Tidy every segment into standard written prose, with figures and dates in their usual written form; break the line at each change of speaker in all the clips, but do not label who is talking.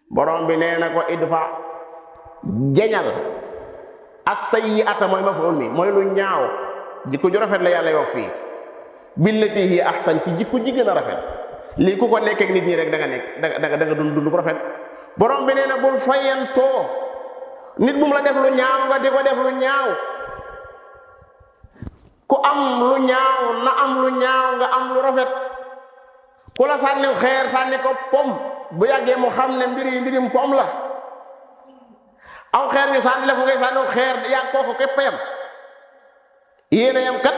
borom bi nee na ko idfa jeñal as-sayyi'ata mooy maf'ul mi mooy lu ñaaw jikko ju rafet la yàlla wax fii billati hiya ahsan ci jikko ji gën a rafet lii ku ko nekk ak nit ñi rek da nga dund bu rafet borom bi nee na bul fayantoo nit bu mu la def lu ñaaw nga di ko def lu ñaaw ku am lu ñaaw na am lu ñaaw nga am lu rafet ku la sànni xeer sànni ko pom bu yàggee mu xam ne mbirim pom la aw xeer ñu sànni la ko ngay sànni xeer yaa kooku képp yam yéena yam kat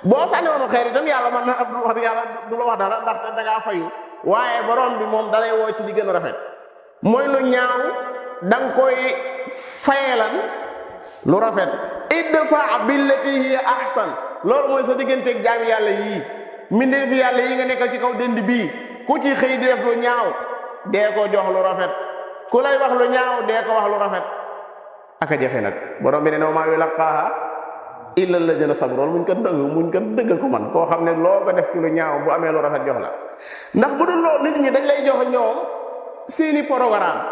boo sànni woon xeer itam yàlla man na wax yàlla du la wax dara ndax da ngaa fayu waaye borom bi moom dalay woo ci li gën a rafet mooy lu ñaaw danga koy fayelan lu rafet idfa billati hiya ahsan loolu mooy sa digganteeg jaami yàlla yii mbindeefi yàlla yi nga nekkal ci kaw dënd bii ku ci xëy di def lu ñaaw dee ko jox lu rafet ku lay wax lu ñaaw dee ko wax lu rafet aka jafe nag borom bi ne maa yulaqaaha illa alladina sabaru loolu muñ ko dëgg ko man koo xam ne loo ko def ci lu ñaaw bu amee lu rafet jox la ndax bu dul loolu nit ñi dañ lay jox ñoom seeni programme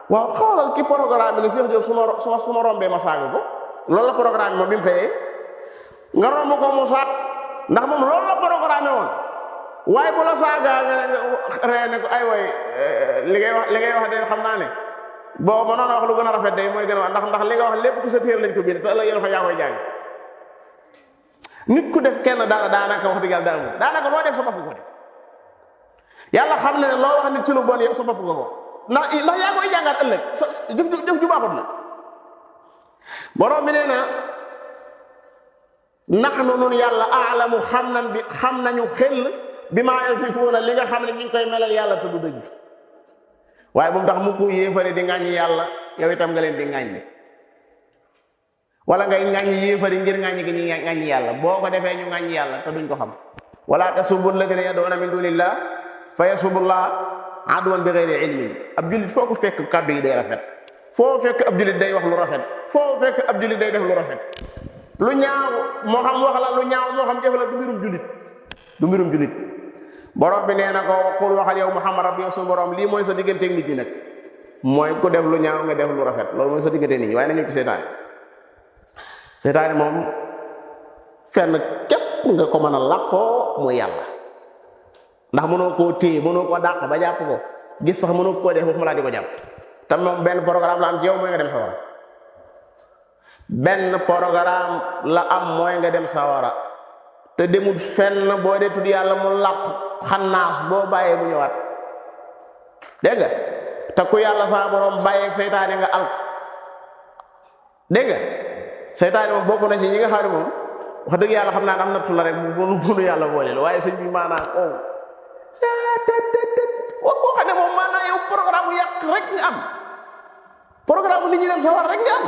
waaw xoolal ki programme bi ne Cheikh Diop su ma rombee ma saaga ko loolu la programme moom bi mu fayee nga romb ko mu saag ndax moom loolu la programme woon waaye bu la saaga nga ree ne ko ay way li ngay wax de xam naa ne boo mënoon a wax lu gën a rafet day mooy gën a wax ndax li nga wax lépp ku sa téer lañ ko bind te ëllëg yéen fa yaa koy jàng nit ku def kenn dara daanaka wax dëgg yàlla daanaka loo def sa bopp ko def yàlla xam ne loo wax nit ci lu bon yow sa bopp nga ko ndax yaa koy jàngaat ëllëg jëf ju baaxut la borom bi nee na nahnu nun yàlla aalamu xam nañu xel bi maa yasifuuna li nga xam ne ñu ngi koy melal yàlla te du dëgg waaye bu mu tax mu ko yéefari di ŋàññi yàlla yow itam nga leen di ŋàññi wala ngay ŋàññi yéefari ngir ŋàññi gi ñu ŋàññi yàlla boo ko defee ñu ŋàññi yàlla te duñ ko xam wala tasubbu alladina yad'una min dunillah fa yasubullah adwan bi ghayri ilmin ab jullit foo ko fekk kàddu yi day rafet foo fekk ab jullit day wax lu rafet foo fekk ab jullit day def lu rafet lu ñaaw moo xam wax la lu ñaaw moo xam jëf la du mbirum jullit borom bi nee na ko qul waxal yow Muhammad rabbi yow su borom lii mooy sa digganteeg nit ñi nag mooy ku def lu ñaaw nga def lu rafet loolu mooy sa digganteeg nit ñi waaye nañu ci seytaane moom fenn képp nga ko mën a làqoo muy yàlla ndax mënoo koo téye mënoo koo dàq ba jàpp ko gis sax mënoo koo def waxuma laa di ko jàpp te moom benn programme la am ci yow mooy nga dem sawara benn programme la am mooy nga dem sawara te demul fenn boo dee tudd yàlla mu làq xannaas boo bàyyee mu ñëwaat dégg nga te ku yàlla sa borom bàyyeeg seytaane nga alk dégg nga seytaane moom bokk na ci ñi nga xam ne moom wax dëgg yàlla xam naa ne am nattu la rek bu yàlla boole la waaye sëñ bi maanaam koo xam ne moom maanaam yow programme mu yàq rek nga am programme nit ñi dem sawar rek nga am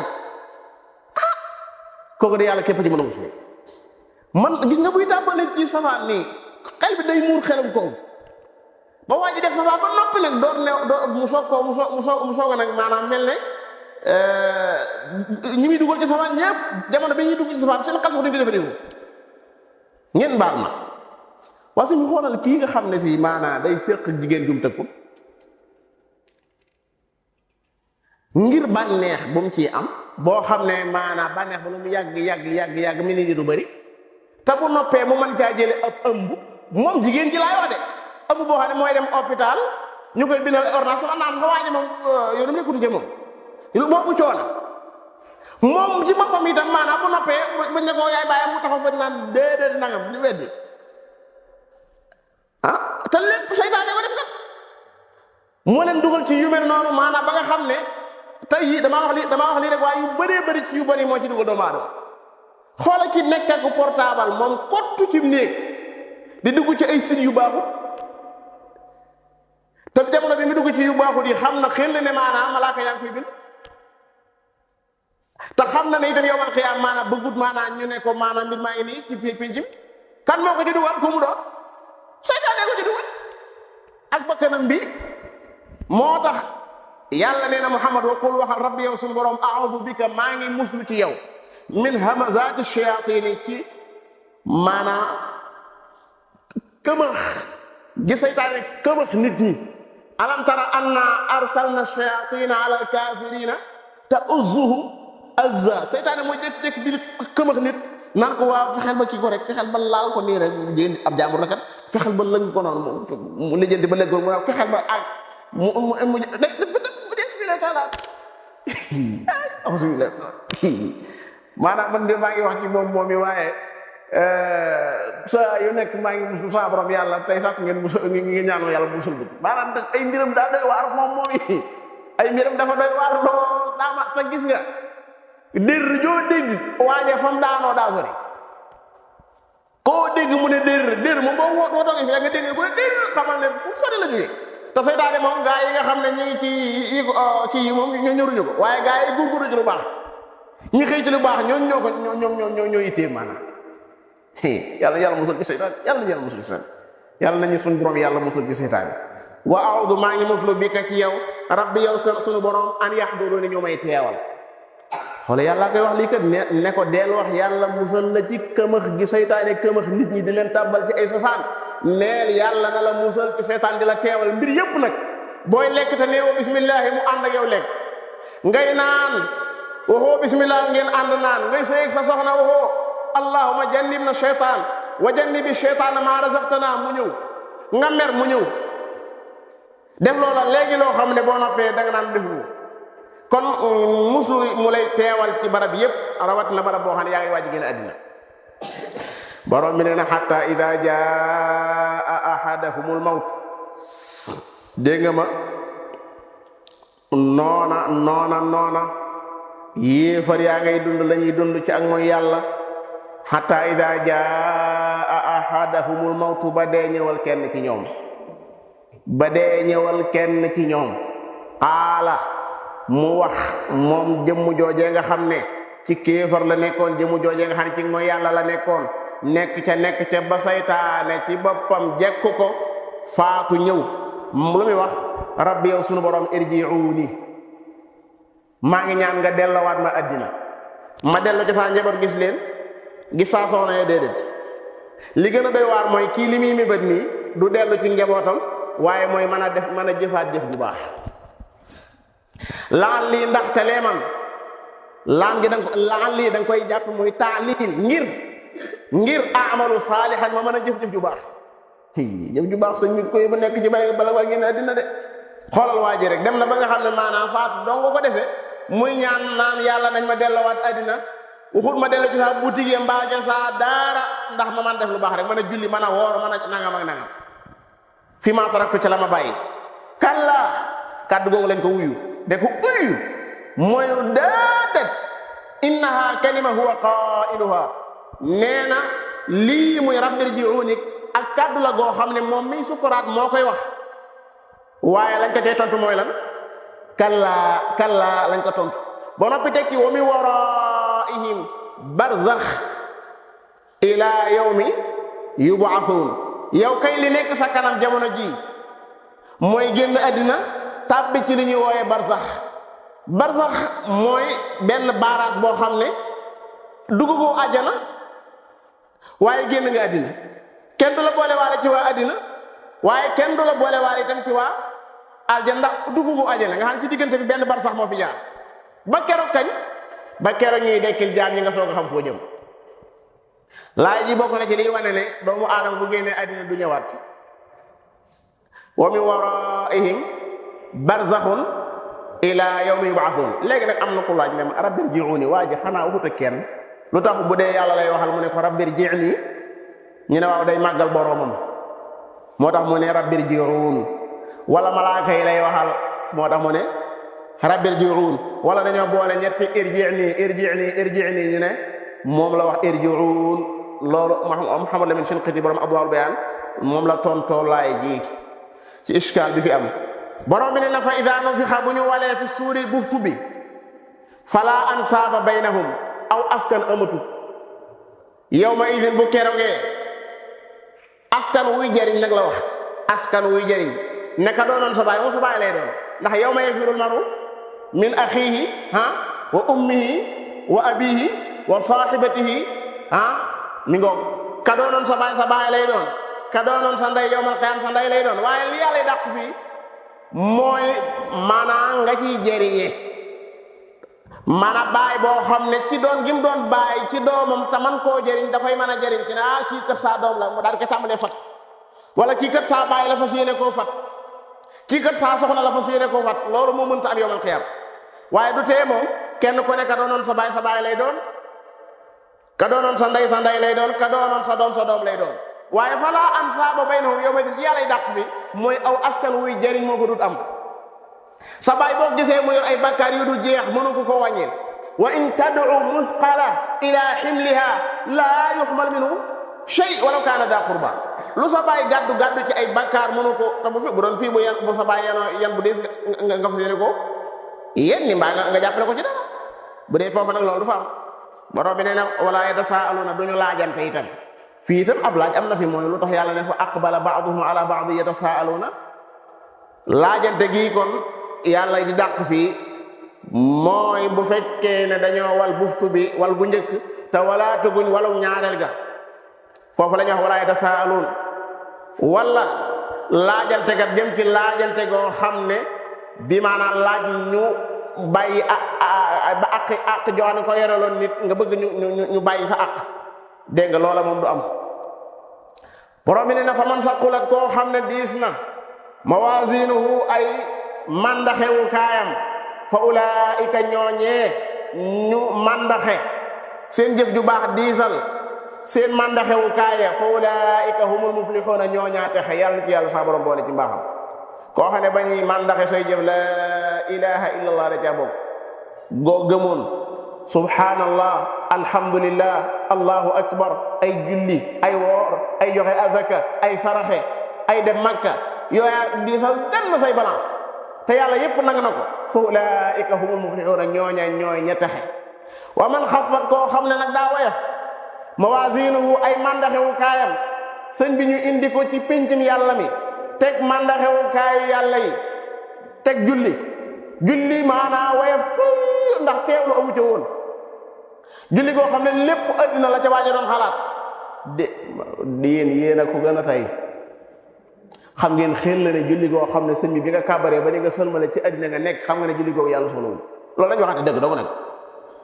kooku de yàlla képp ci mën a musul man gis nga buy tàmbali ci safaan nii xel bi day muur xelam kooku ba waa ji def safaan ba noppi nag mu soog a nag maanaam mel ne ñi muy dugal ci safaan ñëpp jamono bi ñuy dugal ci safaan seen xel sax dañ ko jëfandikoo ngeen baal ma waa suñu xoolal kii nga xam ne si maanaam day séq jigéen jum tëkku ngir bànneex bu mu ciy am boo xam ne maanaam bànneex ba lu mu yàgg mi nit ñi du bëri te bu noppee mu mën caa jële ab ëmb moom jigéen ji laay wax de ëmb boo xam ne mooy dem hôpital ñu koy bindal ordonnance sama naam sax waaje moom yoonu mu nekkutu ci moom boobu coono moom ci boppam itam maanaam bu noppee bu ne ko yaay bàyyam mu taxaw fa naan déedéet nangam di weddi te lépp seytaane ko def kat moo leen dugal ci yu mel noonu maanaam ba nga xam ne tey yii damaa wax lii rek waaye yu bëree bëri ci yu bëri moo ci dugal doomu aadama xoola ci nekk ak portable moom kottu ci néeg di dugg ci ay site yu baaxut te jamono bi mu dugg ci yu baaxut yi xam na xel ne maanaam malaaka yaa ngi koy bind te xam na ne itam yowmal xiyaam maanaam bëggut maanaam ñu ne ko maanaam mbir maa ngi nii ci pénc mi kan moo ko ci dugal ku mu doon seytaane ko ci dugal ak bakkanam bi moo tax yàlla nee na Muhammad wa qul waxal rabbi yow suñu borom a'udhu bika maa ngi muslu ci yow min hamazati shayaatini ci maanaam këmax gi seytaane këmax nit ñi alam tara anna arsalna shayatina ala alkafirina ta'uzzuhum azza seytaane mooy jékki-jékki di këmax nit naan ko waaw fexeel ba kii ko rek fexeel ba laal ko nii rek jigéen ab jàmbur la kat fexeel ba lëng ko noonu mu lijjanti ba léegi mu fexeel ba ak mu expliqué taala maanaam man de maa ngi wax ci moom yi waaye saa yu nekk maa ngi musul saa borom yàlla tey sax ngeen musul ngeen ñaanal yàlla musul bi maanaam ay mbiram daa doy waar moom yi ay mbiram dafa doy waar lool daa ma te gis nga dér joo dégg waaje fam daanoo daa sori koo dégg mu ne dér moom boo wootoo gi fee nga dégg ko ne dér xamal ne fu sori la jógee te seytaane moom gaa yi nga xam ne ñu ngi ci yi moom ñu ñëruñu ko waaye gaa yi gurguru ci lu baax ñi xëy ci lu baax ñoo ittee maanaam yàlla musul ci seytaan yàlla musul ci seytaan yàlla nañu suñu borom yàlla musul ci seytaan wa a'udhu maa ngi muslu bi ka ci yow rabbi yow suñu borom an yahduruni ñu may teewal xoole yàlla koy wax lii kat ne ko deel wax yàlla musal la ci këmax gi seytaane këmax nit ñi di leen tàbbal ci ay safaan neel yàlla na la musal ci seytaan di la teewal mbir yépp nag booy lekk te neewoo bismillahi mu ànd ak yow lekk ngay naan waxoo bismillah ngeen ànd naan ngay sëyeeg sa soxna waxoo allahumma jannibna shaytaan wa jannibi shaytaana maa razaqtana mu ñëw nga mer mu ñëw def loola léegi loo xam ne boo noppee danga naan defu kon muslu mu lay teewal ci barab yépp rawat na barab boo xam ne yaa ngi waaj génn àddina borom bi nee na xatta ida jaa ahadahumul mawt dégg nga ma noona yéefar yaa ngay dund la ñuy dund ci ak mooy yàlla xatta ida jaa ahadahumul mawtu ba dee ñëwal kenn ci ñoom aala mu wax moom jëmm joojee nga xam ne ci kéefar la nekkoon jëmm joojee nga xam ne ci mooy yàlla la nekkoon nekk ca ba saytaane ci boppam jekk ko faatu ñëw lu muy wax rabbi yow sunu borom irji'uni maa ngi ñaan nga dellawaat ma àddina ma dellu ci saa njaboot gis leen gis saa soxna ya déedéet li gën a doy waar mooy kii li muy mébét nii du dellu ci njabootam waaye mooy mën a jëfaat jëf bu baax laan lii ndaxte lee man laan lii da nga koy jàpp muy taalil ngir amalu saalihan ma mën a jëf ju baax jëf ju baax sëñ bi koy bu nekk ci bay bala waa génn àddina de xoolal waa ji rek dem na ba nga xam ne maanaam faatu dong ko dese muy ñaan naan yàlla nañ ma dellowaat àddina waxut ma dellu ci saa boutique mbaa ca saa daara ndax ma man def lu baax rek mën a julli mën a woor mën a nangam ak nangam fi ma taraktu ca la ma bàyyi kalla kàddu googu lañ ko wuyu de ko uyu mooy déedéet innaha kalima huwa qailuha nee na lii muy rabbi rji'uni ak kàddu la goo xam ne moom miy sukuraat moo koy wax waaye lañ ko tey tontu mooy lan kalla lañ ko tontu ba noppi tekki wa min waraihim barzax ila yawmi yub'athun yow kay li nekk sa kanam jamono ji mooy génn àddina tàbbi ci li ñuy wooyee barzax mooy benn barrage boo xam ne duggagoo àjjana waaye génn nga àddina kenn du la boole waale ci waa àddina waaye kenn du la boole waale itam ci waa àjjana ndax duggagoo àjjana nga xam ne ci diggante bi benn barzax moo fi jaar ba keroog kañ ba keroog ñuy dekkil jaam ñi nga soog a xam foo jëm laay ji bokk na ci liy wane ne doomu aadama bu génnee àddina du ñëwaat wa min waraihim barzaxun ila yawmi yub'athun léegi nag am na ku laaj ne ma rabbi irji'uni waa ji xanaa waxut ak kenn lu tax bu dee yàlla lay waxal mu ne ko rabbi irji'ni ñu ne waaw day màggal boroomam moo tax mu ne rabbi irji'un wala malaaka yi lay waxal moo tax mu ne rabbi irji'un wala dañoo boole ñetti irji'ni ñu ne moom la wax irji'un loolu Muhammad Lamin Shinqiti borom Adwaa'ul Bayaan moom la tontoo laay ji ci iskaal bi fi am borom bi ne na fa idaa nufixa bu ñu walee fi suuri buftu bi fala ansaaba baynahum aw askan amatu yawma idin bu kerogee askan wuy jariñ nag la wax askan wuy jariñ neka doonoon sa baay moom sa baay lay doon ndax yawma yafirul maru min axiihi wa ummihi wa abihi wa saaxibatihi mi ngoog ka doonoon sa baay lay doon ka doonoon sa ndey yawmal qiyaam sa ndey lay doon waaye li yàlla dàq fii mooy maanaam nga ciy jëriñe mana baay boo xam ne ci doon gi mu doon baay ci doomam te man koo jëriñ da koy mën a jëriñ ci ne kii kat saa doom la mu daal ko tàmbalee fat wala kii kat saa baay la fas yéene koo fat kii kat saa soxna la fas yéene koo fat loolu moo mënta am yawmal qiyaam waaye du tee moom kenn ku ne ka doonoon sa baay lay doon ka doonoon sa ndey lay doon ka doonoon sa doom lay doon waaye falaa ansaaba baynahum yawma idin yàlla dàq bi mooy aw askan wuy jëriñ moo ko dut am sa baay boo gisee mu yor ay bakkaar yu du jeex mënu ko ko wàññil wa in tad'u muthqala ila himliha laa yuhmal minhu shay walaw kaana daa qurba lu sa baay gàddu ci ay bakkaar mënu ko te bu doon fii bu sa baay yan bu diis nga fas yéene ko yéen ni mbaa nga jàppale ko ci dara bu dee foofu nag loolu du fa am borom bi nee na wala yatasaaluna duñu laajante itam fii itam ab laaj am na fi mooy lu tax yàlla ne fa aqbala ba'duhum ala ba'di yatasaaluna laajante gi kon yàlla di dàq fii mooy bu fekkee ne dañoo wal buftu bi wal bu njëkk te wala teguñ walu ñaareel ga foofu la ñuy wax wala yatasaalun wala laajante gat jëm ci laajante goo xam ne bi maanaam laaj ñu bàyyi ba àq joxane ko yoraloon nit nga bëgg ñu bàyyi sa àq dégg nga loola moom du am borom bi ne na fa man saqulat koo xam ne diis na mawazinuhu ay mandaxewu kaayam fa ulaika ñooñee ñu mandaxe seen jëf ju baax diisal seen mandaxewu kaaya fa ulaika humul muflixuuna ñooñaa texe yàlla ci yàlla saa borom boole ci mbaaxam koo xam ne ba ñuy mandaxe sooy jëf la ilaha illallah da caa bokk goo gëmoon subhanallah alhamdulillah allahu akbar ay julli ay woor ay joxe azaka ay saraxe ay dem makka yooya diisal gën na say balance te yàlla yépp nang na ko fa ulaika humul muflixuuna ñooy ña texe wa man xafat koo xam ne nag daa woyof mawazinuhu ay mandaxewu kaayam sëñ bi ñu indi ko ci péncum yàlla mi teg mandaxewu kaayu yàlla yi teg julli maanaa woyof tuuti ndax teewlu amu ca woon julli goo xam ne lépp addina la ca waaja doon xalaat de yéen a ko gën a tey xam ngeen xel la ne julli goo xam ne sëñ bi nga kàbbaree ba ni nga sëlmale ci addina nga nekk xam nga ne julli googu yàlla soxlawul loolu lañ waxante dëgg dogu nag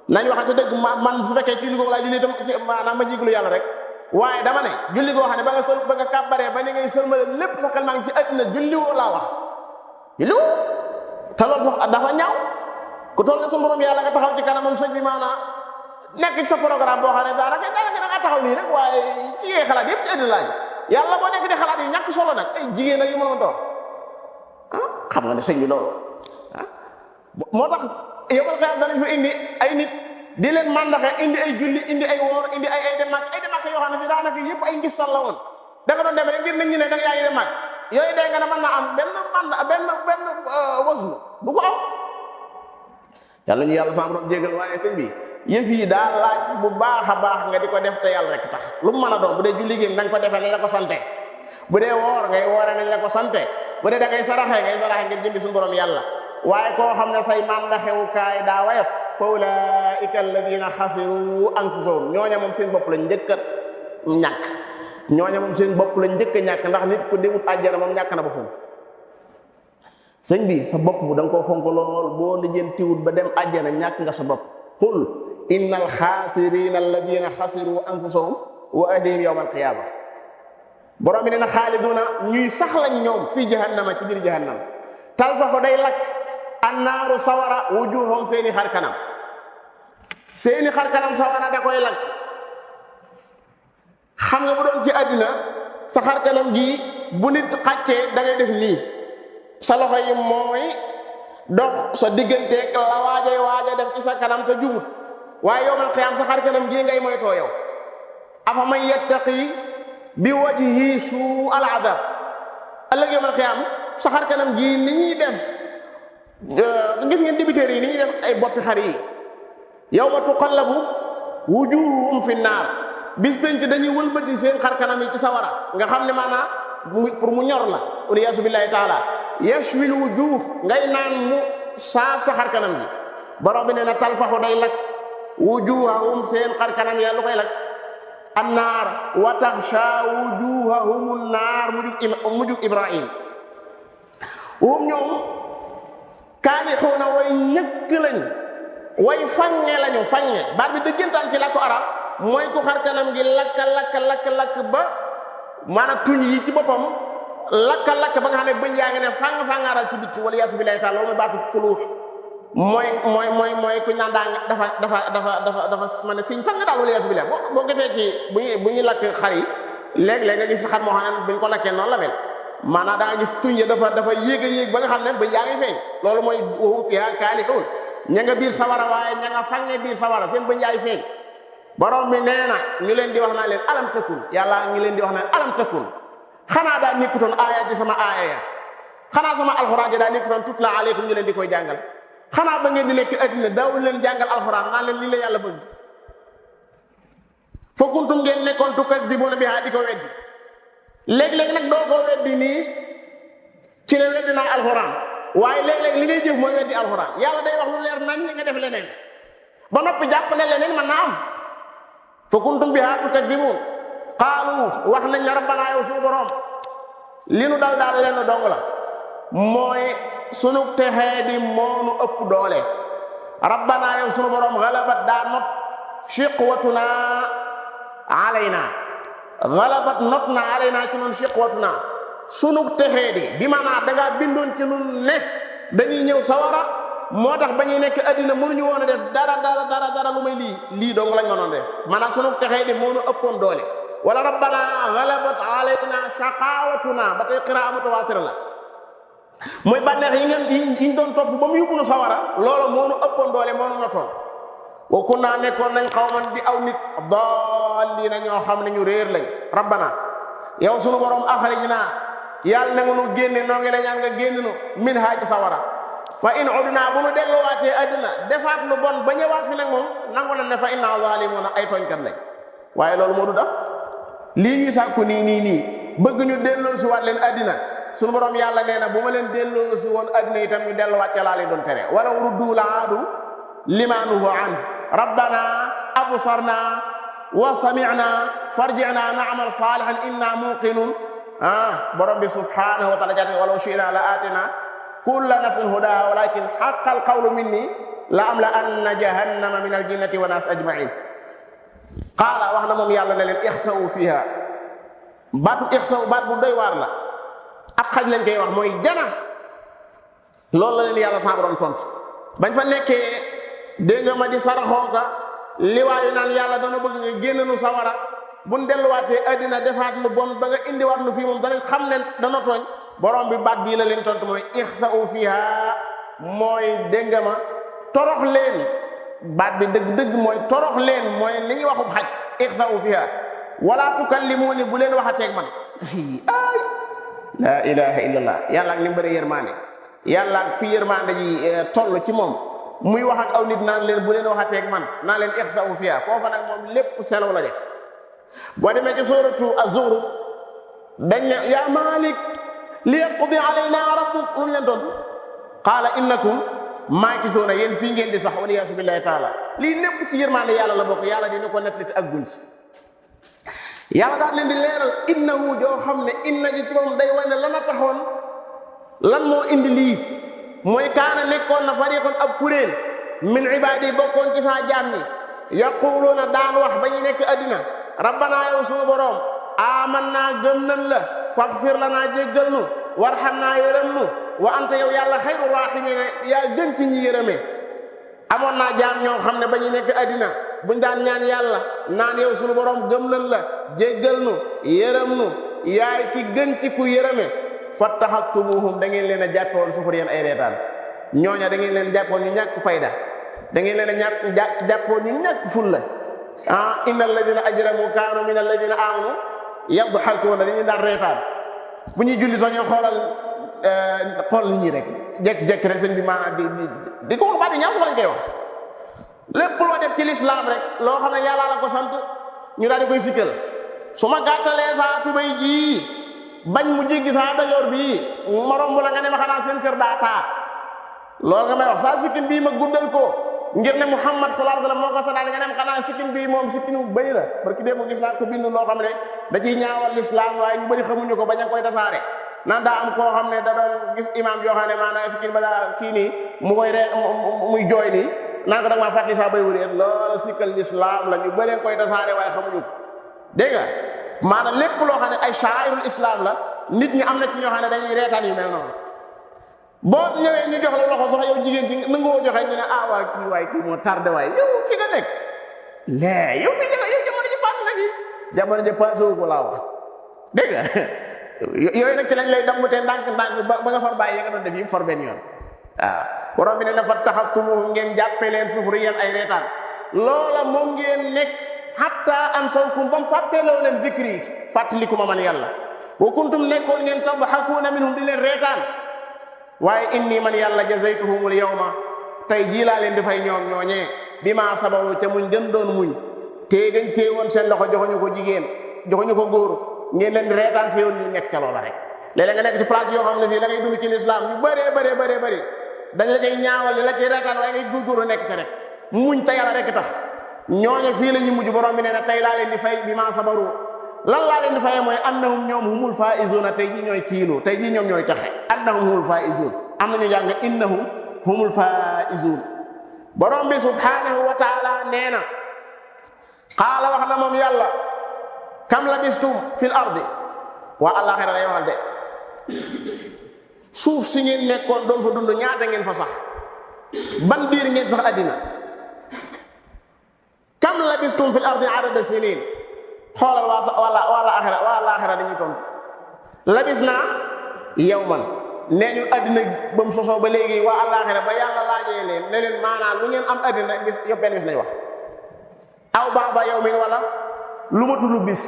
nañ waxante dëgg man su fekkee julli googu laa julli tam maanaam ma jéglu yàlla rek waaye dama ne julli goo xam ne ba nga kàbbaree ba ni ngay sëlmale lépp sa xel maa ngi ci addina julli woo laa wax julli woo te loolu sax dafa ñaaw ku toll ne suñu borom yàlla nga taxaw ci kanamam sëñ bi maanaam nekk ci sa programme boo xam ne daanaka da nga taxaw nii rek waaye ci ngay xalaat yëpp ci addina laaj yàlla boo nekk di xalaat yi ñàkk solo nag ay jigéen ak yu mën a toog xam nga ne sëñ bi loolu moo tax yomal xëyam danañ fa indi ay nit di leen mandaxe indi ay julli indi ay woor indi ay dem màkk yoo xam ne daanaka yëpp ay ngistal la woon da nga doon dem rek ngir nit ñi ne da nga yaa ngi dem màkk yooyu day nga ne mën naa am benn waslu du ko am yàlla ñu yàlla sama borom jégal waaye sëñ bi yëf yi daa laaj bu baax a baax nga di ko def te yàlla rek tax lu mu mën a doon bu dee julli gi nañ ko defee nañ la ko sante bu dee woor ngay woore nañ la ko sante bu dee da ngay saraxe ngir jëmbi suñu borom yàlla waaye koo xam ne say mandaxewukaay daa wayef fa ulaika alladina xasiru anfusahum ñooña moom seen bopp lañ njëkk a ñàkk ndax nit ku demut àjjana moom ñàkk na boppam sëñ bi sa bopp bu da nga koo fonk lool boo lijjantiwut ba dem àjjana ñàkk nga sa bopp qul innal xaasirina alladina xasiru anfusahum wa ahlihim yawma alqiyama borom bi nee na xaaliduna ñuy sax lañ ñoom fii jahannama ci biir jahannam talfaxu day lakk annaaru sawara wujuhum seeni xar kanam sawara da koy lakk xam nga bu doon ci àddina sa xar kanam gi bu nit xàccee da ngay def nii sa loxo yi mooy dox sa digganteeg la waaja def ci sa kanam te jubut waaye yowmal qiyaam sa xar kanam gii ngay moytoo yow afa man yattaqi bi wajhi suu al adab ëllëg yowmal qiyaam sa xar kanam gii ni ñuy def gis ngeen dibiteer yi ni ñuy def ay boppi xar yi yawma tuqallabu wujuhum fi naar bis penc dañuy wëlbati seen xar kanam yi ci sawara nga xam ne maanaam pour mu ñor la waliyaasu billahi taala yashwil wujuh ngay naan mu saaf sa xar kanam gi borom bi nee na talfaxu day lakk wujuhahum seen xar kanam ya lu koy lakk annaar wa taxsha wujuhahum naar mujug Ibrahim ñoom kaalixuuna way ñëkk lañ way fange lañu fange baat bi dëggantaan ci làkku arab mooy ku xar kanam gi lakk ba maanaam tuñ yi ci boppam lakk ba nga xam ne bëñ yaa ngi ne fangaaral ci bitti wala yaasu billahi taala loolu mooy baatu kuluux mooy ku naan dafa ma ne siñ fang daal wala yaasu billahi boo gisee ci bu ñuy lakk xar yi léeg-léeg nga gis xar moo xam ne buñ ko lakkee noonu la mel maanaam da nga gis tuñ ya dafa yéeg a yéeg ba nga xam ne bëñ yaa ngi feeñ loolu mooy wahum fiihaa kaalixuun ña nga biir sawara waaye ña nga fange biir sawara seen bëñ yaay feeñ borom bi nee na ñu leen di wax naa leen alam takun yàlla ngi leen di wax naan alam takun xanaa daa nekkutoon aaya di sama aaya ya xanaa sama alxuraan ji daa nekkutoon tutla aleykum ñu leen di koy jàngal xanaa ba ngeen di nekk addina daawul leen jàngal alxuraan naa leen lii la yàlla bëgg fa kuntum ngeen nekkoon tukazzibuuna bihaa di ko weddi léeg-léeg nag doo ko weddi nii ci ne weddi naa alxuraan waaye léeg-léeg li ngay jëf mooy weddi alxuraan yàlla day wax lu leer nañ nga def leneen ba noppi jàpp ne leneen mën naa am fa kuntum bihaa tukazzibuun qaalu wax nañ ne rabbanaa yow suñu borom li nu dal daal leen dong la mooy sunu texee di moonu ëpp doole rabbanaa yow suñu borom galabat daa not shiqwatuna alayna galabat not na alayna ci noonu shiqwatuna sunu texee di bi maanaam dangaa bindoon ci nun ne dañuy ñëw sawara moo tax ba ñuy nekk addina mënuñu woon a def dara lu may lii dong lañ mënoon def maanaam sunu texee di moonu ëppoon doole wala rabbana galabat alayna shaqawatuna ba tey qiraa mutawaatir la mooy bànneex yi ñu doon topp ba mu yóbbu nu sawara loolu moonu ëppoon doole moonu notoon wa kunna nekkoon nañ xawman di aw nit daalliina ñoo xam ne ñu réer lañ rabbana yow sunu borom axrijna yàlla na nga nu génne noo ngi la ñaan nga génn nu min haa ci sawara fa in udna bu nu delluwaatee addina defaat lu bon ba ñëwaat fi nag moom nangu na ne fa inna zaalimuuna ay tooñkat lañ waaye loolu moo du daf lii ñuy sàkku nii bëgg ñu delloo si waat leen addina suñu borom yàlla nee na bu ma leen delloo si woon addina itam ñu delluwaat ca laa leen doon tere wala ruddu la aadu lima nuhu an rabbana absarna wa sami'na farji'na na'mal salihan inna muqinun borom bi subhanahu wa ta'ala jate walaw shi'na la atina kulla nafsin hudaha walakin haqqal qawlu minni la amla anna jahannama min al jinnati wa nas ajma'in qaala wax na moom yàlla ne leen ixsawu fiha baatu ixsaw baat bu doy waar la ab xaj lañ koy wax mooy jana loolu la leen yàlla sa borom tontu bañ fa nekkee dégg nga ma di saraxooka liwaayu naan yàlla dana bëgg nga génn nu sawara buñ delluwaatee addina defaat lu bon ba nga indiwaat nu fii moom danañ xam ne dana tooñ borom bi baat bii la leen tontu mooy ixsawu fiha mooy dégg nga ma torox leen baat bi dëgg mooy torox leen mooy li ñuy waxub xaj ixsawu fiha wala tukallimuuni bu leen waxateeg man ay la ilaha illallah yàlla ak ni mu bëri yërmaande yàlla ak fi yërmaande ji toll ci moom muy wax ak aw nit naan leen bu leen waxateeg man naan leen ixsawu fiha foofa nag moom lépp selaw la def boo demee ci suuratu az-Zukhruf dañ ne yaa Maalik liyaqdi alayna rabbuk lu mu leen tontu qaala innakum maakisuuna yéen fii ngeen di sax waliyaasu billahi taala lii lépp ci yërmaande yàlla la bokk yàlla dina ko nettali ak gunci yàlla daal leen di leeral innahu joo xam ne inna ji ci moom day wane lan a taxoon lan moo indi lii mooy kaana nekkoon na fariqun ab kuréel min ibaadi bokkoon ci saa jaam ñi yaquluuna daan wax ba ñu nekk addina rabbana yow sunu boroom amanna gëm nan la faghfir lanaa jéggal nu warhamnaa yërëm nu wa anta yow yàlla xayru raahimiina yaa gën ci ñi yërëmee amoon naa jaam ñoo xam ne ba ñu nekk addina buñ daan ñaan yàlla naan yow sunu borom gëm nan la jéggal nu yërëm nu yaay ki gën ci ku yërëme fattaxaktumuhum da ngeen leen a jàppe woon suxuriyan ay reetaan ñooña da ngeen leen jàppoon ñu ñàkk fayda da ngeen leen a jàppoon ñu ñàkk fulla inna alladina ajramu kaanu min alladina amanu yadhakuuna dañuy daan reetaan bu ñuy julli sax ñoo xool ñi rek jekki-jekki rek sëñ bi maanaam di ko wax baat yi ñaaw sax lañ koy wax lépp loo def ci lislaam rek loo xam ne yàlla la ko sant ñu daal di koy sikkal su ma gàttalee saa tubéy jii bañ mu jéggi saa dajoor bii ma romb la nga ne ma xanaa seen kër daa taa loolu nga may wax saa sikkin bii ma guddal ko ngir ne Muhammad sallallahu alayhi wa sallam moo ko santaane nga ne ma xanaa sikkin bii moom sikkinu bëy la parce que démb gis naa ko bind loo xam ne da ciy ñaawal lislaam waaye ñu bëri xamuñu ko bañ a koy tasaare naan daa am koo xam ne da doon gis imam yoo xam ne maanaam kii ba daa kii nii mu koy ree muy jooy nii naan ko da nga maa fàttali saa bay wuréet loolu sikkal lislaam la ñu bëree koy tasaare waaye xamuñu ko dégg nga maanaam lépp loo xam ne ay sha'airul islam la nit ñi am na ci ñoo xam ne dañuy reetaan yu mel noonu boo ñëwee ñu jox la loxo sax yow jigéen ci nangu woo joxe ñu ne ah waa kii moo tardé waay yow fi nga nekk lee yow jamono ji passé na fii jamono ji passé wu ko laa wax dégg nga yooyu nag ci lañ lay damm te ndànk ba nga far bàyyi nga doon def yi for benn yoon waaw borom bi ne na fa taxattumuhum ngeen jàppe leen suxriyan ay reetaan loola moom ngeen nekk hatta ansawkum ba mu fàtteloo leen dikri fàttaliku ma man yàlla wa kuntum nekkoon ngeen tadhakuuna minhum di leen reetaan waaye inni man yàlla jazaytuhumul yawma tey jii laa leen di fay ñoom ñooñee bi maa sabaru ca muñ gën doon muñ tee gañ tee woon seen loxo joxuñu ko jigéen joxuñu ko góor ngeen leen di reetaan te yoon ñu nekk ca loola rek léeg-léeg nga nekk ci place yoo xam ne si da ngay dund ci lislaam ñu bëree dañ la cay ñaawal li la cay reetaan waaye ngay góorgóorlu nekk ca rek muñ te yàlla rek tax ñooñu fii la ñuy mujj borom bi nee na tey laa leen di fay bi maa sabaru lan laa leen di fayee mooy annahum ñoom humul faizuna tey jii ñooy kiinu tey jii ñoom ñooy taxe annahum humul faizun am nañu jàng innahum humul faizun borom bi subhanahu wa taala nee na qaala wax na moom yàlla kam labistum fil ardi waa àllaaxira lay waxal de suuf si ngeen nekkoon doon fa dund ñaata ngeen fa sax ban diir ngeen sax àddina kam labistum fil ardi adada sinin xoolal waa laaxira dañuy tontu labis naa yawman nee ñu àddina ba mu sosoo ba léegi waa àllaaxira ba yàlla laajee leen ne leen maanaam lu ngeen am àddina bis yëpp benn bis nañ wax aw ba'da yawmin wala lu ma tudd bis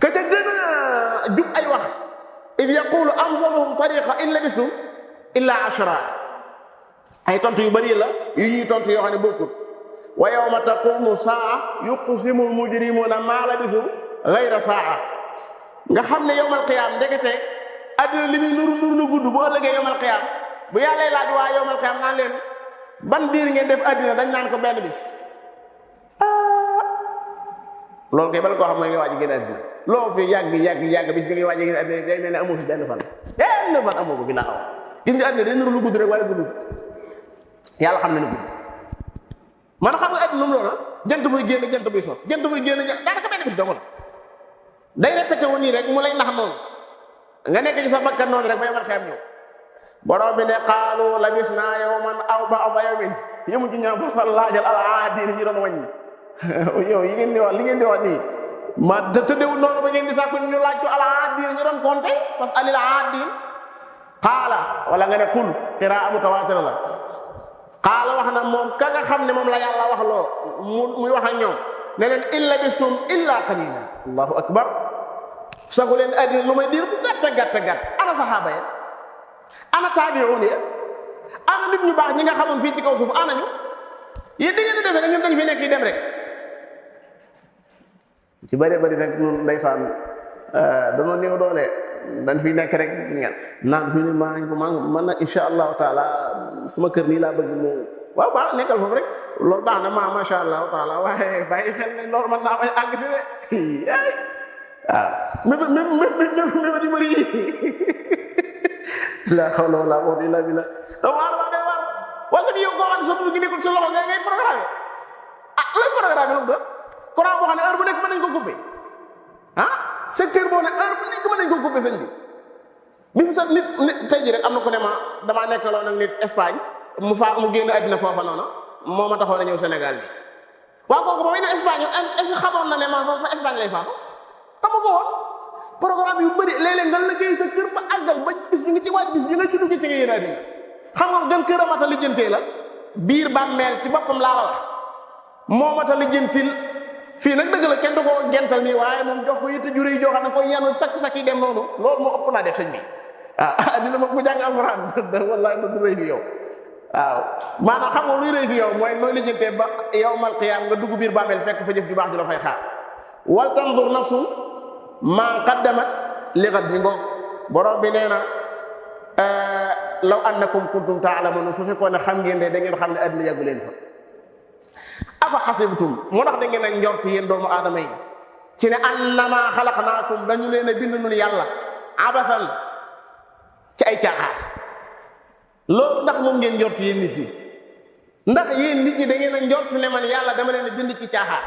ka ca gën a jub ay wax id yaqulu amsaluhum tariqa in labistum illa ashra ay tontu yu bari la yu ñuy tontu yoo xam ne bokkut wa yawma taqumu saa yuqsimu almujrimuna ma labisu ghayra saa nga xam ne yawmal qiyaam ndekete addina li muy nur lu gudd bu ëllëgee yawmal qiyaam bu yàlla laaj waa yawmal qiyaam naan leen ban diir ngeen def addina dañ naan ko benn bis loolu kay bala koo xam mooy nga waaj a génn addina loo fi yàgg bis bi ngay waaj a génn addina day mel ne amoo fi benn fan amoo ko bi laa xaw gis nga addina day nur lu gudd rek waaye gudd yàlla xam ne na gudd man xam nga addina loolu jant buy génn jant buy sot jant buy génn daanaka benn bis dong la day répété wu nii rek mu lay nax noonu nga nekk ci sa bakkan noonu rek ba yomal xeem ñëw borom bi ne qaalu labisnaa yawman aw ba'da yawmin yëmu ci ñoom fa laajal al aadiina ñu doon wàññi yow yi ngeen di wax li ngeen di wax nii ma tëddewul noonu ba ngeen di sàkku ñu laaj ko al aadiina ñu doon compté parce que alil aadiin qaala wala nga ne qul qiraa mutawaatira la qaala wax na moom ka nga xam ne moom la yàlla wax loo muy wax ak ñoom ne leen in labistum illa qalila allahu akbar sagu leen addina lu may diir bu gàtt ana saxaaba ya ana taabi'uun ya ana nit ñu baax ñi nga xamoon fii ci kaw suuf ana ñu yéen di ngeen di defee ne ñun dañ fi nekk yi dem rek ci bëree bëri nag ñun ndeysaan dañoo néew doole dañ fi nekk rek naan fi ne man na insha allahu taala sama kër nii laa bëgg mu waaw baax nekkal foofu rek loolu baax na masha allahu taala waaye bàyyi xel ne loolu mën naa bañ àgg si de waaw même di bëri yi la hawla wala quwwata illa billah day waar wala yow koo xam ne sa dund gi nekkul sa loxo ngay programme looy programme lu mu doon courant boo xam ne heure bu nekk mën nañ ko coupé secteur boo ne heure bu nekk mën nañ ko coupé sëñ bi mu sax nit tey jii rek am na ku ne ma damaa nekkaloon ak nit Espagne mu génn àddina foofa noonu moo ma taxoon a ñëw Sénégal bi waaw kooku moom indi Espagne est-ce que xamoon na ne man fa Espagne lay faatu xamu ko woon programme yu bëri léeg-léeg nga liggéey sa kër ba àggal ba bis bi nga ci waaj bis bi nga ci dugg ci nga yéen àddina xam nga gën kër a mat a lijjantee la biir bàmmeel ci boppam laa la wax moo mat a lijjantil fii nag dëgg la kenn du ko gental nii waaye moom jox ko yitte jure yi joxe na ko yanu sakk yi dem noonu loolu moo ëpp naa def sëñ bi dina ma bu jàng alxuraan wallahi du rëy fi yow waaw maanaam xam nga luy rëy fi yow mooy nooy lijjantee ba yawmal qiyaam nga dugg biir bàmmeel fekk fa jëf ju baax ju la fay xaar wal tandur nafsun maa qaddamat li ghad bi ngoog borom bi nee na law annakum kuntum ta'lamun su fekkoon ne xam ngeen de da ngeen xam ne àddina yàggu leen fa afa xasibtum moo tax da ngeen a njort yéen doomu aadama yi ci ne annama xalaqnaakum dañu leen a bind nun yàlla abathan ci ay caaxaan loolu ndax moom ngeen njort yéen nit ñi ndax yéen nit ñi da ngeen a njort ne man yàlla dama leen bind ci caaxaan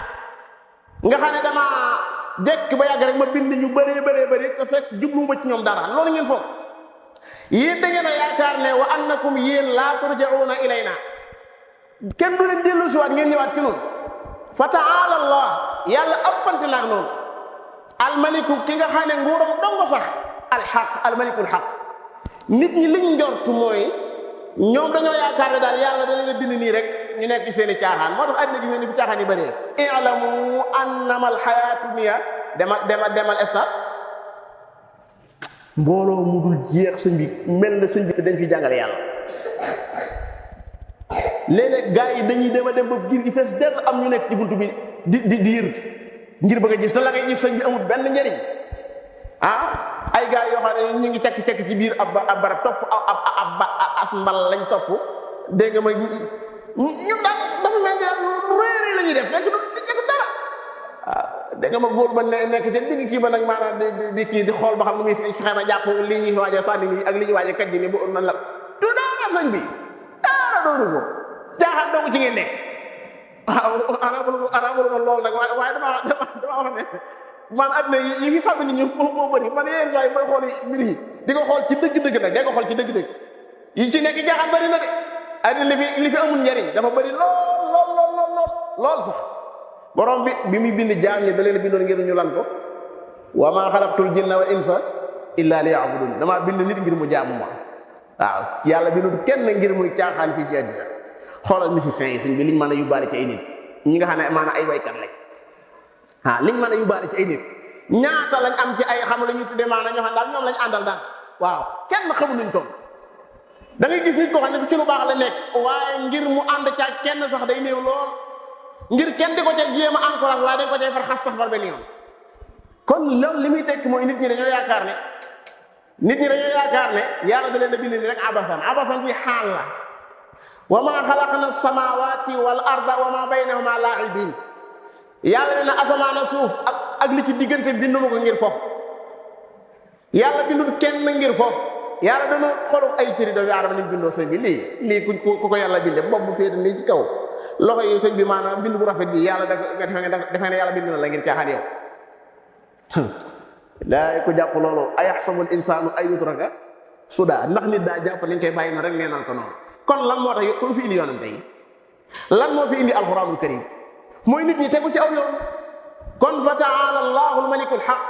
nga xam ne dama jekk ba yàgg rek ma bind ñu bëree te fekk jubluwuma ci ñoom dara loolu ngeen foog yéen da ngeen a yaakaar ne wa annakum yéen laa turja'una ilayna kenn du leen dellu si waat ngeen ñëwaat ci noonu fa ta'ala allah yàlla ëppante naag noonu almaliku ki nga xam ne nguuram dongo sax alxaq almalikul xaq nit ñi liñ njort mooy ñoom dañoo yaakaar ne daal yàlla da leen a bind nii rek ñu nekk ci seeni caaxaan moo tax àddina gi ngeen ni fi caaxaan yi bëree i'lamu annama alxayaatu dunya demal stade mbooloo mu dul jeex sëñ bi mel na sëñ bi dañ fi jàngale yàlla léeg-léeg gars yi dañuy dem ba giir gi fees dell am ñu nekk ci buntu bi di yër ngir bëgg a gis te la ngay gis sëñ bi amul benn njëriñ ay gars yoo xam ne ñu ngi cekk ci biir ab barab topp as mbal lañ topp dégg nga ma ñu daal dafa mel ni lu réer la ñuy def fekk du dara dégg nga ma góor ba nekk ca digg kii ba nag maanaam di kii di xool ba xam ne muy fexe ba jàpp li ñuy waaj a sànni nii ak li ñuy waaj a kat ji ni bu nan la du dara sëñ bi dara doonu ko caaxaan doogu ci ngeen nekk arabul ma loolu nag waaye dama wax ne man àddina yi fi fàgg nit ñi moo bëri man yenn saa yi mooy xool mbir yi di ko xool ci dëgg-dëgg nag day ko xool ci dëgg-dëgg yi ci nekk jaaxaan bëri na de àddina li fi amul njariñ dafa bëri lool sax borom bi muy bind jaam ñi da leen bindoon ngir ñu lan ko wa maa xalaqtul jinna wal insa illa liya'budun damaa bind nit ngir mu jaamu ma waaw yàlla bindul kenn ngir muy caaxaan fii ci àddina xoolal musiciens yi sëñ bi liñ mën a yóbbaale ci ay nit ñi nga xam ne maanaam ay waykat lañ liñ mën a yóbbaale ci ay nit ñaata lañ am ci ay xam la ñuy tuddee maanaam ñoo xam daal ñoom lañ àndal daal waaw kenn xamul luñ toll da ngay gis nit koo xam ne ci lu baax la nekk waaye ngir mu ànd ca kenn sax day néew lool ngir kenn di ko ca jéem a encourage waaye dañ ko cay far xas sax far benn yoon kon loolu li muy tekki mooy nit ñi dañoo yaakaar ne yàlla da leen a bind ni rek abathan bi xaal la wa ma xalaqna samawati wal arda wa ma baynahuma laa'ibin yàlla ne na asamaan ak suuf ak li ci diggante binduma ko ngir foofu yàlla bindul kenn ngir foofu yàlla dana xolub ay cëri doomu aadama ni mu bindoo sëñ bi lii ku ko yàlla binde bopp bu féete nii ci kaw loxo yi sëñ bi maanaam bind bu rafet bi yàlla defe ne yàlla bind na la ngir caaxaan yow daay ku jàpp loolu ayaxsabul insaanu ay yutraka suda ndax nit daa jàpp nañ koy bàyyi na rek neenal ko noonu kon lan moo tax lu fi indi yonante yi lan moo fi indi alquranul karim mooy nit ñi tegu ci aw yoon kon fa taala allahul malikul haq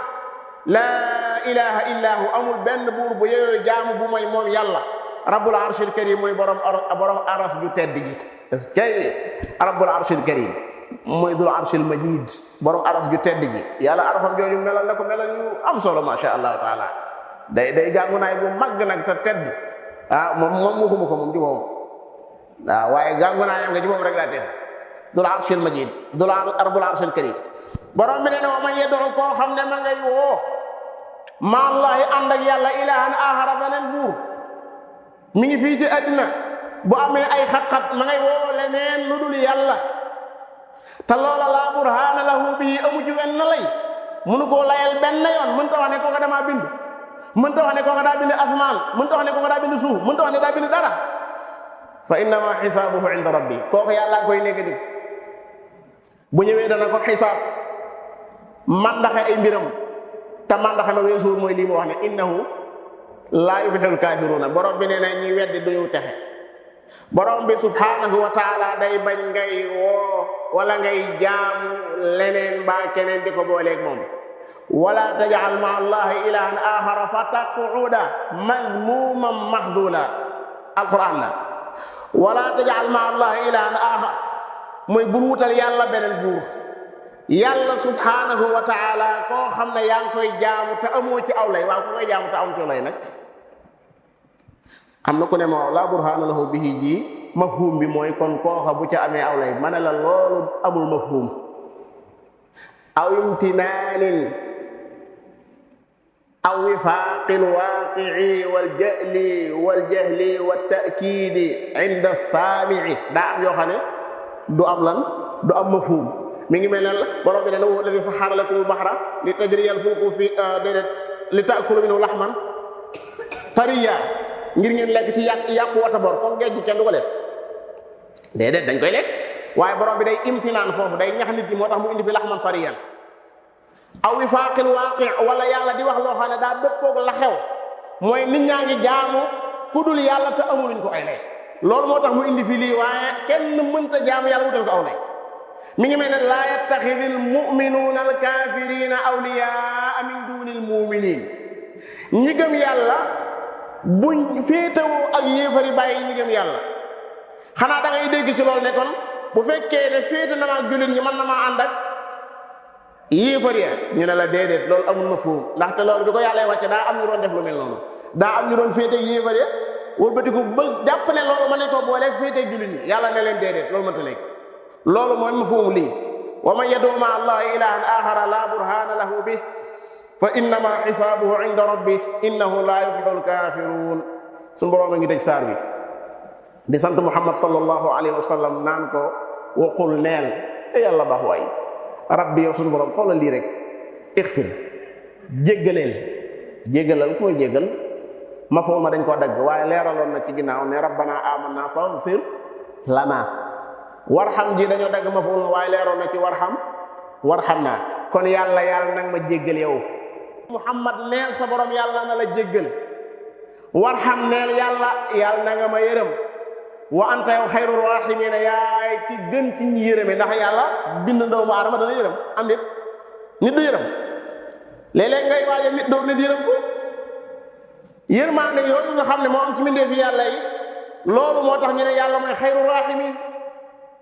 laa ilaha illa hu amul benn buur bu yeyoo jaamu bu mooy moom yàlla rabbul arshil karim mooy borom aras ju tedd ji est-ce que rabbul arshil karim mooy dul arshil majid borom aras ju tedd ji yàlla arafam jooju melal na ko melal yu am solo masha allahu taala day gàngu naay bu màgg nag te tedd moom waxuma ko moom ci moom waaye gàngu naayam nga ci moom rek laa tedd dul arshil majid dul rabbul arshil karim borom bi ne wa man yad'u koo xam ne ma ngay woo ma allahi ànd ak yàlla ilahan axara beneen buur mi ngi fii ci àddina bu amee ay xat-xat ma ngay woo leneen lu dul yàlla te loola laa burhaana lahu bii amu ci wenn lay munu koo layal benn yoon mënta wax ne kooka damaa bind mënta wax ne kooka daa bind asmaan mënta wax ne kooka daa bind suuf mënta wax ne daa bind dara fa innama xisaabuhu inda rabbi kooku yàlla koy nekk di bu ñëwee dana ko xisaab mandaxe ay mbiram te mandaxe ma weesuur mooy lii mu wax ne innahu laa yuflihul kaafiruuna borom bi nee na ñi weddi duñu texe borom bi subhanahu wa taala day bañ ngay woo wala ngay jaamu leneen mbaa keneen di ko booleeg moom wala tajal ma allahi ilahan axara fa taquuda mazmuman maxdula alquran la wala tajal ma allahi ilahan axar mooy bul wutal yàlla beneen buur yàlla subhanahu wa taala koo xam ne yaa ngi koy jaamu te amoo ci aw lay waaw ku koy jaamu te amoo ci aw lay nag am na ku ne ma laa burhaana lahu bihi ji mafhum bi mooy kon kooka bu ca amee aw lay ma ne la loolu amul mafhum aw imtinaanin aw wifaaqil waaqii wal jahli wat ta'kiidi inda saami'i daa am yoo xam ne du am lan du am mafhum mi ngi mel ne borom bi ne huwa alladi saxxara lakumul bahra li tajriya al fulku fi li ta'kulu minhu lahman tariya ngir ngeen lekk ci yàpp wata bor kon géej gi kenn du ko lekk déedéet dañ koy lekk waaye borom bi day imtinaan foofu day ñax nit ñi moo tax mu indi fi laxman tariyan aw wifaaqil waaqi wala yàlla di wax loo xam ne daa dëppoog la xew mooy nit ñaa ngi jaamu ku dul yàlla te amuluñ ko ay lay loolu moo tax mu indi fi lii waaye kenn mënta jaamu yàlla wutal ko aw lay mi ngi mel ne laa yattaxidil muminuuna alkaafirina awliyaa min dunil muminin ñi gëm yàlla buñ féetewoo ak yéefari bàyyi ñi gëm yàlla xanaa da ngay dégg ci loolu ne kon bu fekkee ne féete na ma ak jullit ñi mën na maa ànd ak yéefar ya ñu ne la déedéet loolu amul ma foofu ndaxte loolu bi ko yàlla wàcce daa am ñu doon def lu mel noonu daa am ñu doon féete ak yéefar ya wëlbatiku ba jàpp ne loolu mën nañ koo booleeg féete ak jullit ñi yàlla ne leen déedéet loolu mënta nekk loolu mooy ma foofu lii wa man yad'u ma'a allahi ilahan axara la burhana lahu bih fa innama xisaabuhu inda rabbi innahu la yuflihul kafirun suñu borom a ngi dëj saar bi di sant muhammad sallallahu alayhi wa sallam naan ko waqul neel te yàlla baax waay rabbi yow suñu borom xoolal lii rek ixfir jéggalal ku may jéggal ma foofu ma dañ koo dagg waaye leeraloon na ci ginnaaw ne rabbana amanna faghfir lana warxam ji dañoo dagg ma foofu waaye leeroon na ci warxam naa kon yàlla nag ma jéggal yow muhammad neel sa borom yàlla na la jéggal warxam neel yàlla na nga ma yërëm wa anta yow xayru raahimiina yaay ki gën ci ñi yërëme ndax yàlla bind doomu aadama dana yërëm am nit du yërëm léeg-léeg ngay waaja nit dóor nit yërëm ko yërmaande yooyu nga xam ne moo am ci mbindeefi yàlla yi loolu moo tax ñu ne yàlla mooy xayru raahimiin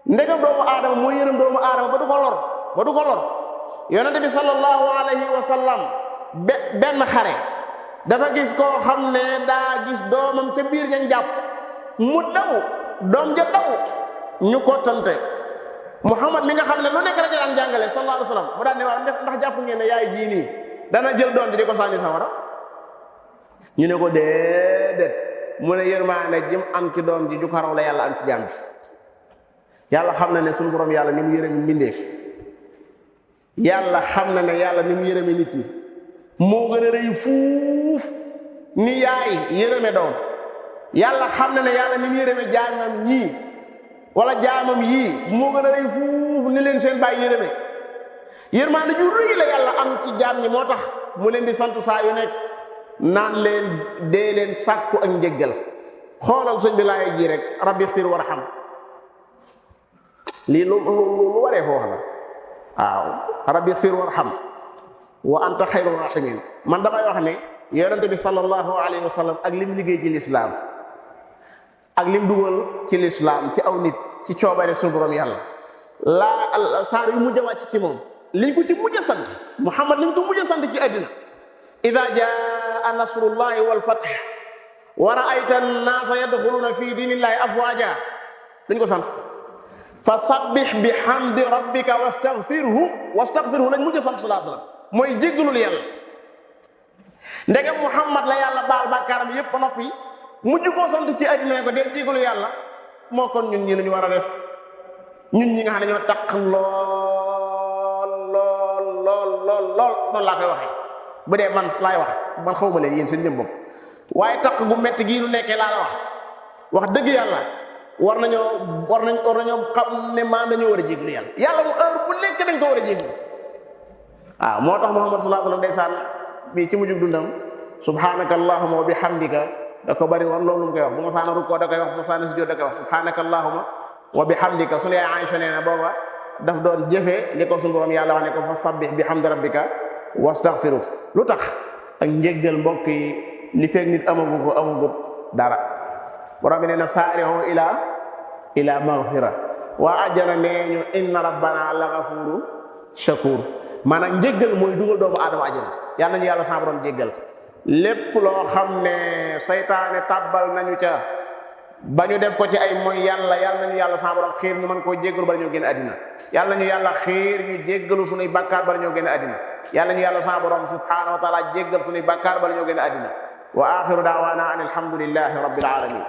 ndegam doomu aadama moo yërëm doomu aadama ba du ko lor yonente bi sallallahu alayhi wa sallam benn xare dafa gis koo xam ne daa gis doomam ca biir ñañ jàpp mu daw doom ja daw ñu kottante muhammad mi nga xam ne lu nekk la daan jàngale sallallahu alayhi wa sallam mu daan ne waaw ndax jàpp ngeen ne yaay jii nii dana jël doom ji di ko sànni sawara ñu ne ko déedéet mu ne yërmaande jëm am ci doom ji ju ko raw la yàlla am ci jaam bi yàlla xam na ne suñu borom yàlla ni mu yërëmi mbindeef yàlla xam na ne yàlla ni mu yërëmi nit ñi moo gën a rëy fuuf ni yaay yërëme doom yàlla xam na ne yàlla ni mu yërëme jaamam ñii wala jaamam yii moo gën a rëy fuuf ni leen seen baay yërëme yërmaande ju rëy la yàlla am ci jaam ñi moo tax mu leen di sant saa yu nekk naan leen dee leen sàkku ak njëggal xoolal sëñ bi laay ji rek rabbi xfir warham lii lu waree foo wax la waaw rabbi xfir warham wa anta xayru rahimin man damay wax ne yonente bi sallallahu alayhi wa sallam ak lim liggéey ci lislaam ak lim dugal ci lislaam ci aw nit ci coobare suñu borom yàlla saar yu mujj a wàcc ci moom liñ ko ci mujj a sant muhammad liñ ko mujj a sant ci àddina ida jaa nasrullahi wal fath wa ra'ayta an-naasa yadxuluuna fi diinillahi afwaaja liñ ko sant fa sabbih bi hamdi rabbika wastaghfirhu lañ mujj a sant sallallahu alayhi wa sallam mooy jéggalul yàlla ndegam muhammad la yàlla baal bàkkaaram yépp ba noppi mujj koo sant ci àddina ko del jéggalu yàlla moo kon ñun ñi lañu war a def ñun ñi nga xam ne ñoo taq lool noonu laa koy waxee bu dee man laay wax man xaw ma leen yéen seen jëm bopp waaye taq gu metti gii nu nekkee laa la wax dëgg yàlla war nañoo xam ne maa dañoo war a jéggalu yàlla mu heure bu nekk dañ ko war a jéggalu waaw moo tax muhammad sallallahu alayhi wa sallam ndeysaan bii ci mujjug dundam subhanaka allahumma wa bihamdika da ko bari woon loolu mu koy wax bu ma saana rukkoo da koy wax bu ma saana sujjóot da koy wax subhanaka allahumma wa bihamdika sunu yaay Aïcha nee na booba daf doon jëfee li ko sunu borom yàlla wax ne ko fa sabbih bihamdi rabbika wastaghfiru lu tax ak njéggal mbokk yi li fekk nit amagut dara borom bi nee na saari'u ila maghfira waa àjjana nee ñu inna rabbana la ghafurun shakur maanaam njéggal mooy dugal doomu aadama àjjana yàlla nañu yàlla sa borom jéggal lépp loo xam ne saytaane tàbbal nañu ca ba ñu def ko ci ay mooy yàlla nañu yàlla sa borom xiir ñu mën koo jéggalu bala ñoo génn àddina yàlla nañu yàlla xiir ñu jéggalu sunuy bàkkaar bala ñoo génn àddina yàlla nañu yàlla sa borom subhanahu wa taala jéggal sunuy bàkkaar bala ñoo génn àddina wa axiru daawaana an alhamdulillahi rabbil alamin